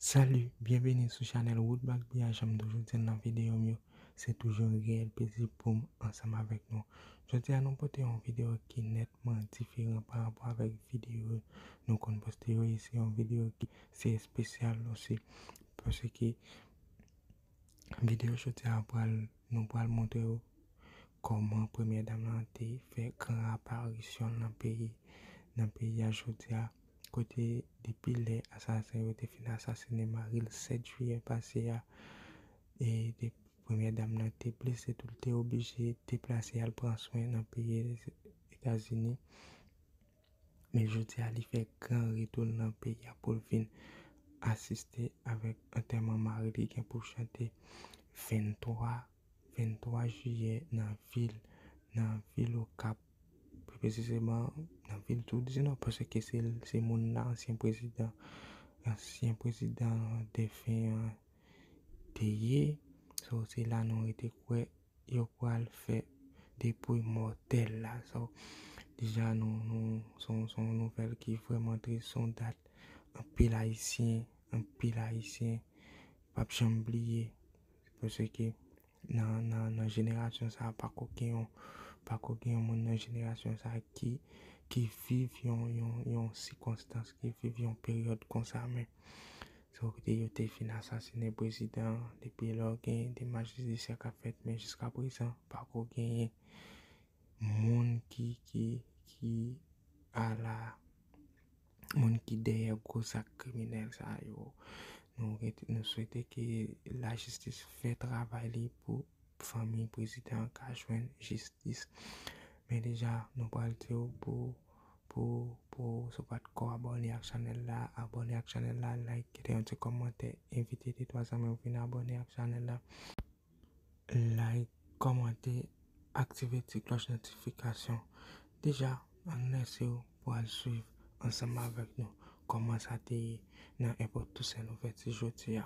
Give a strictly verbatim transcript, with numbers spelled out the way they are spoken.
Salut, byenveni sou chanèl Woodback Biya. Jan m toujou di l nan videyo m yo, se toujou yon reyèl plezi pou m ansanm avèk nou. Jodi a nou pote yon videyo ki nètman diferan pa rapò avèk videyo nou konn poste yo, e se yon videyo ki se espesyal osi, paske videyo jodi a pral, nou pral montre w kòman premyè dam lan te fè gran aparisyon l nan peyi, nan peyi a jodi a, kote depi lè asasen yo te fin asasinen mari l sèt jiyè pase a, e te, premyè dam lan te blese tou, l te oblije deplase al pran swen nan peyi Etazini. Men jodi a, li fè gran retou l nan peyi a pou l vin asiste avèk antèman mari li gen pou chante venntwa, venntwa jiyè nan vil, nan vil Okap, pi presizeman nan vil Toudi Nò, paske se, se moun nan ansyen prezidan, ansyen prezidan defen an te ye. So, se la nou rete kwè yo pral fè depouy mòtèl la. So, deja nou, nou, se yon, se yon nouvèl ki vrèman tris, se yon dat anpil Ayisyen, anpil Ayisyen p ap janm bliye. Paske nan, nan, nan jenerasyon sa a, pako gen yon, pako gen yon moun nan jenerasyon sa a ki, ki viv yon, yon, yon sikonstans, ki viv yon peryòd konsa, men se kote yo te fin asasinen prezidan an, depi lò gen demach jidisyè k ap fèt, men jiska prezan, pako genyen moun ki, ki, ki ala, moun ki dèyè gwo zak kriminèl sa yo. Nou rete, nou swete ke lajistis fè travay li pou fanmi prezidan an ka jwenn jistis. Men deja, nou pral di w pou, pou, pou si w pa t ko abòne ak chanèl la, abòne ak chanèl la, like, kite yon ti kòmantè, envite de twa zanmi w vin abòne ak chanèl la. Like, kòmante, aktive ti klòch notifikasyon. Deja, ann lèse w pou al swiv ansanm avèk nou kòman sa te ye nan Enpòt Tousen Louvèti jodi a.